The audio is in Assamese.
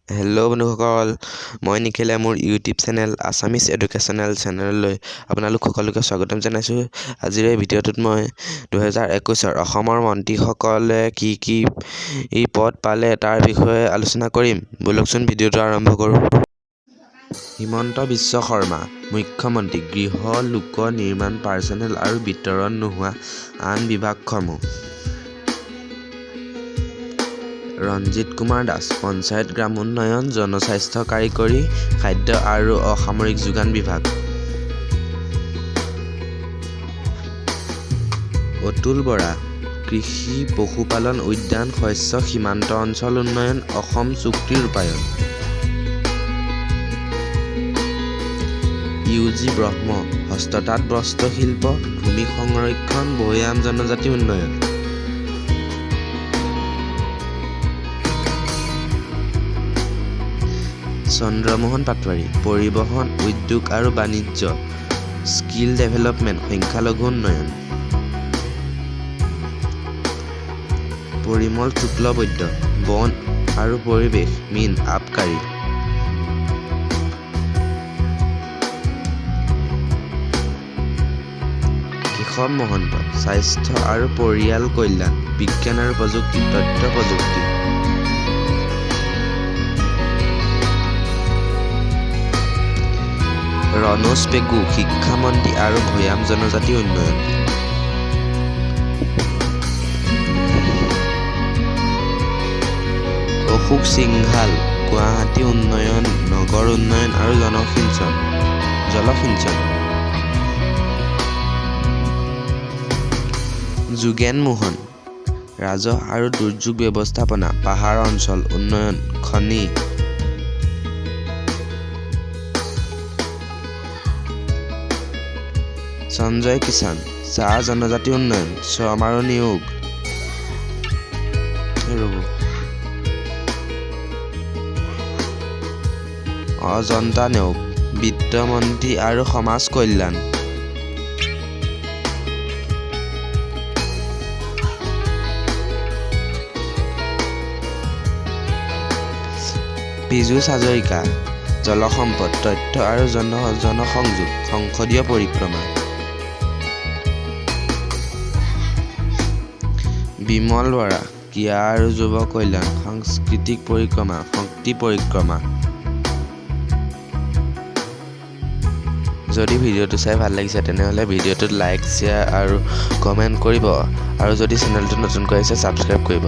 হেল্ল' বন্ধুসকল, মই নিখিলে মোৰ ইউটিউব চেনেল আছামিজ এডুকেশ্যনেল চেনেললৈ আপোনালোক সকলোকে স্বাগতম জনাইছোঁ। আজিৰ এই ভিডিঅ'টোত মই 2021ৰ অসমৰ মন্ত্ৰীসকলে কি কি পদ পালে তাৰ বিষয়ে আলোচনা কৰিম। ব'লকচোন, ভিডিঅ'টো আৰম্ভ কৰোঁ। হিমন্ত বিশ্ব শৰ্মা, মুখ্যমন্ত্ৰী, গৃহ, লোক নিৰ্মাণ, পাৰ্চনেল আৰু বিতৰণ নোহোৱা আন বিভাগসমূহ। ৰণজিৎ কুমাৰ দাস, পঞ্চায়ত, গ্ৰামোন্নয়ন, জনস্বাস্থ্য কাৰিকৰী, খাদ্য আৰু অসামৰিক যোগান বিভাগ। অতুল বৰা, কৃষি, পশুপালন, উদ্যান শস্য, সীমান্ত অঞ্চল উন্নয়ন, অসম চুক্তি ৰূপায়ণ। ইউ জি ব্ৰহ্ম, হস্ততাঁত বস্ত্ৰশিল্প, ভূমি সংৰক্ষণ, ভৈয়াম জনজাতি উন্নয়ন। চন্দ্ৰমোহন পাটোৱাৰী, পৰিবহণ, উদ্যোগ আৰু বাণিজ্য, স্কিল ডেভেলপমেণ্ট, সংখ্যালঘু উন্নয়ন। পৰিমল শুক্লবৈদ্য, বন আৰু পৰিৱেশ, মীন, আবকাৰী। কেশৱ মহন্ত, স্বাস্থ্য আৰু পৰিয়াল কল্যাণ, বিজ্ঞান আৰু প্ৰযুক্তি, তথ্য প্ৰযুক্তি। ৰণোজ পেগু, শিক্ষামন্ত্ৰী আৰু ভৈয়াম জনজাতি উন্নয়ন। অশোক সিংঘাল, গুৱাহাটী উন্নয়ন, নগৰ উন্নয়ন আৰু জলসিঞ্চন। যোগেন মোহন, ৰাজহ আৰু দুৰ্যোগ ব্যৱস্থাপনা, পাহাৰ অঞ্চল উন্নয়ন, খনি। সঞ্জয় কিষাণ, চাহ জনজাতি উন্নয়ন, শ্ৰম আৰু নিয়োগ। ৰ'ব। অজন্তা নেওগ, বিত্তমন্ত্ৰী আৰু সমাজ কল্যাণ। পীযুষ হাজৰিকা, জলসম্পদ, তথ্য আৰু জনসংযোগ, সংসদীয় পৰিক্ৰমা। বিমল বৰা, ক্ৰীড়া আৰু যুৱ কল্যাণ, সাংস্কৃতিক পৰিক্ৰমা, শক্তি পৰিক্ৰমা। যদি ভিডিঅ'টো চাই ভাল লাগিছে, তেনেহ'লে ভিডিঅ'টোত লাইক, শ্বেয়াৰ আৰু কমেণ্ট কৰিব আৰু যদি চেনেলটো নতুনকৈ আহিছে, ছাবস্ক্ৰাইব কৰিব।